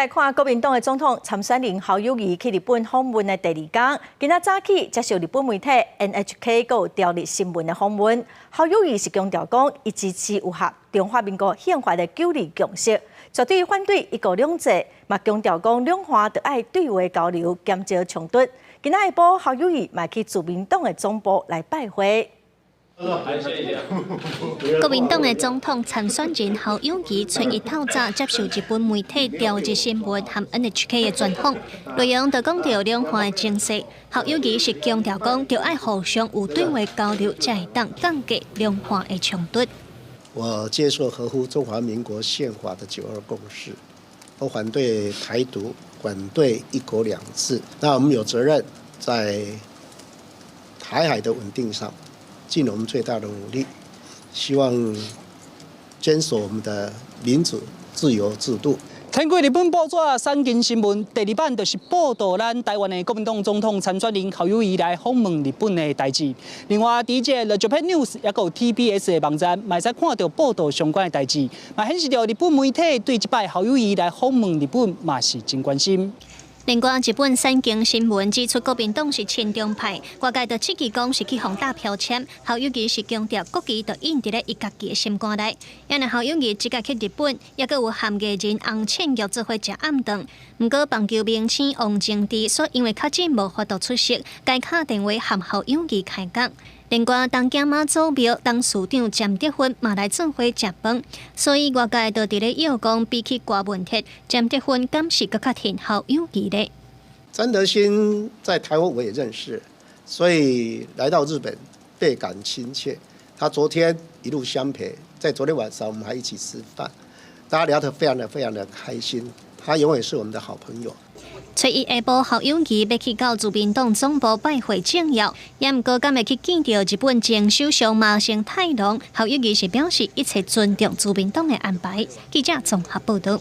來看國民黨的總統參選人侯友宜去日本訪問的第二工，今仔早起接受日本媒體 NHK 閣有朝日新聞的訪問。侯友宜是強調講，伊支持有合中華民國憲法的九二共識，絕對反對一國兩制，嘛強調講兩岸著愛對話交流，減少衝突。今仔下晡，侯友宜嘛去自民黨的總部來拜會。國民黨的總統參選人侯友宜初一透早接受日本媒體朝日新聞和 NHK 的專訪，內容就講著兩岸的情勢。侯友宜是強調講，著愛互相有對話交流，才會當降低兩岸的衝突。我接受合乎中華民國憲法的九二共識，我反對台獨，反對一國兩制。那我們有責任在台海的穩定上，盡我們最大的努力，希望堅守我們的民主自由制度。根據日本報紙《產經新聞》第二版就是報導咱台灣的國民黨總統參選人侯友宜來訪問日本的代誌。另外，佇這個 The Japan News 抑閣有 TBS 的網站，嘛會使看著報導相關的代誌，嘛顯示著日本媒體對這擺侯友宜來訪問日本嘛是真關心。另外，日本產經新聞指出，國民黨是親中派，外界就質疑講是去予打標籤。侯友宜是強調國旗就印佇咧伊家己的心肝內。因為侯友宜這擺去日本，抑閣有和藝人洪倩玉做伙食暗頓。毋過棒球明星王貞治卻因為確診無法度出席，改敲電話和侯友宜開講。另外，東京媽祖廟董事長詹德芬嘛來做伙食飯，所以外界就佇咧臆講，比起柯文哲，詹德芬敢是閣較挺侯友宜咧？詹德興在台灣我也認識，所以來到日本倍感親切。他昨天一路相陪，在昨天晚上我們還一起吃飯，大家聊得非常的非常的開心。他永遠是我們的好朋友。初一下晡，侯友宜欲去到自民黨總部拜會政要，也毋過敢會去見著日本前首相麻生太郎。侯友宜是表示一切尊重自民黨的安排。記者綜合報導。